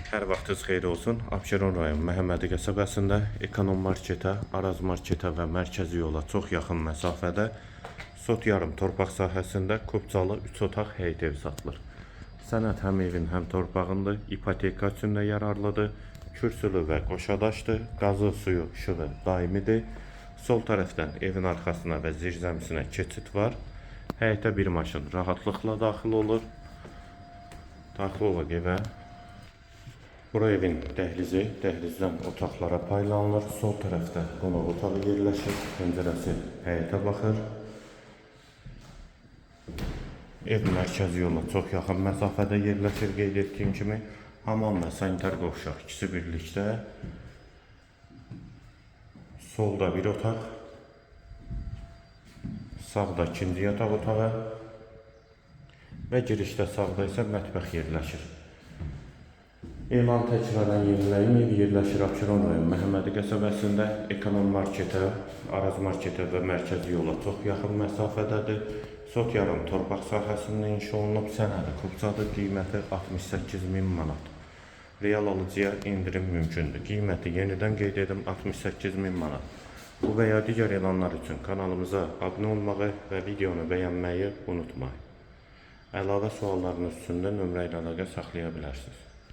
Hər vaxtınız xeyir olsun. Abşeron rayon Məhəmmədi qəsəbəsində Ekonom marketə, Araz marketə və mərkəzi yola çox yaxın məsafədə sot yarım torpaq sahəsində Kubcalı 3 otaq həyət evi satılır. Sənəd həm evin, həm torpağındır, ipoteka üçün də yararlıdır. Kürsülü və qoşadaşdır. Qazı, suyu, işığı daimidir. Sol tərəfdən evin arxasına və zirzəmisinə keçid var. Həyətə bir maşın rahatlıqla daxil olur. Daxil olaq evə. Bura evin dəhlizi, dəhlizdən otaqlara paylanılır. Sol tərəfdə qonaq otağı yerləşir. Pəncərəsi həyətə baxır. Ev mərkəzi yola çox yaxın məsafədə yerləşir, qeyd etdiyim kimi. Hamam və sanitar qovşaq ikisi birlikdə. Solda bir otaq, sağda ikinci yataq otağı və girişdə sağda isə mətbəx yerləşir. Elan təkrarən yeniləyim. Ev yerləşir Abşeron rayon Məhəmmədi qəsəbəsində. Ekonom marketə, Araz marketə və mərkəzi yola çox yaxın məsafədədir. Sot yarım torpaq sahəsində inşa olunub. Sənədi Kubcadır. Qiyməti 68 min manat. Real alıcıya endirim mümkündür. Qiyməti yenidən qeyd edim, 68 min manat. Bu və ya digər elanlar üçün kanalımıza abunə olmağı və videonu bəyənməyi unutmayın. Əlavə suallarınız üçün də nömrə ilə əlaqə saxlaya bilərsiniz.